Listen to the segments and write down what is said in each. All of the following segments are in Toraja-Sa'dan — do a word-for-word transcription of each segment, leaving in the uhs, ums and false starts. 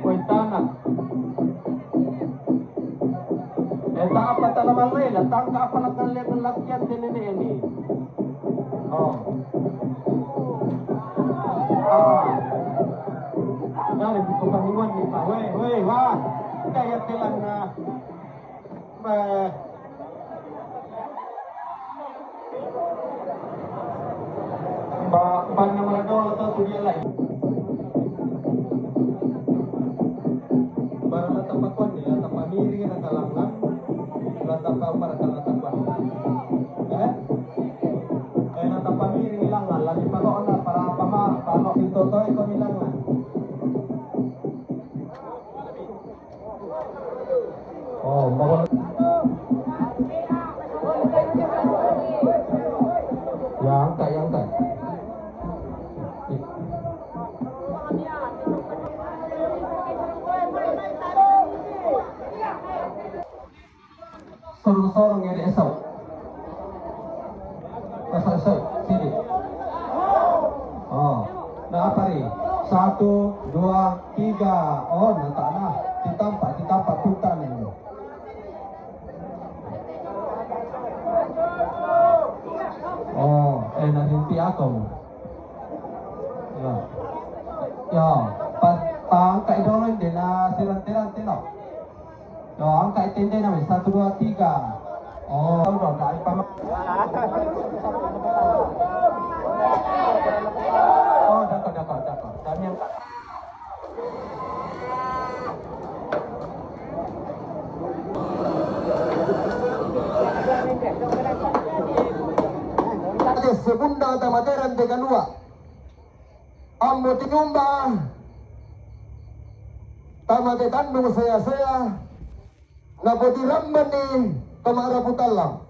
Kuwenta na. Eh, tangka pa tanaman na yun. Tangka pa lang ng level lang yan. Din ini ini. Oh. Ah. Yan, hindi ko paniwan, di ba? Weh, weh, wah. Kaya tilang na. Ba, ba, ba na maradol to, to dia lai. Bara lata pa kuan ni, lata pa miring na kalanglang, lata pa umar ka lata kuan. Eh? Eh, lata pa miring ilang na, lagi pa doon na, para pa ma, pa lo, si Totoy ko nilang na. Oh, bangun. Ya, angkat, ya, angkat. Sorong-sorong ya, Dek Esau. Esau, Esau, sini. Oh, nah, apa ni? Satu, dua, tiga. Oh, nanti lah. Ditampak, ditampak putar ni. Oh, eh, nanti aku. Ya. Ya, pa, pa angkat dulu ni, na siran-tiran tino. Oh, angkat tende namin. Satu, dua, tiga. Oh, udah, udah, udah, pa ma-, oh, dakot, dakot, dakot. Kami angkat. Segunda tamateran tekalua. Ambo tinumba, tamate tandung sea-sea, napotiramban ni pamara putalang,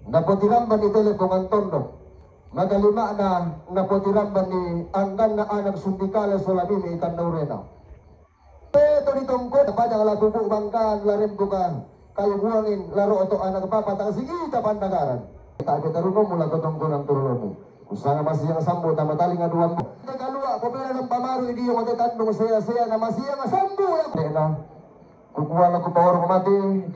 napotiramban ni tele pongan tondok, makalimana, napotiramban ni angganna anak sundikala sola mimi ikan naurena. Peto di tongko, padang la pupuk bangkaan, la rembuka kayu buangin, la roto anak papa tang sigita pandagaran. Tapi tarunomu la tongkonan turunomu. Usana masih yang sambo tama taling aduan. Tekalua, kopela dan pamaru idio mate tandung sea-sea na masih yang sambo la. Dena. Kukuala kupawar mati, di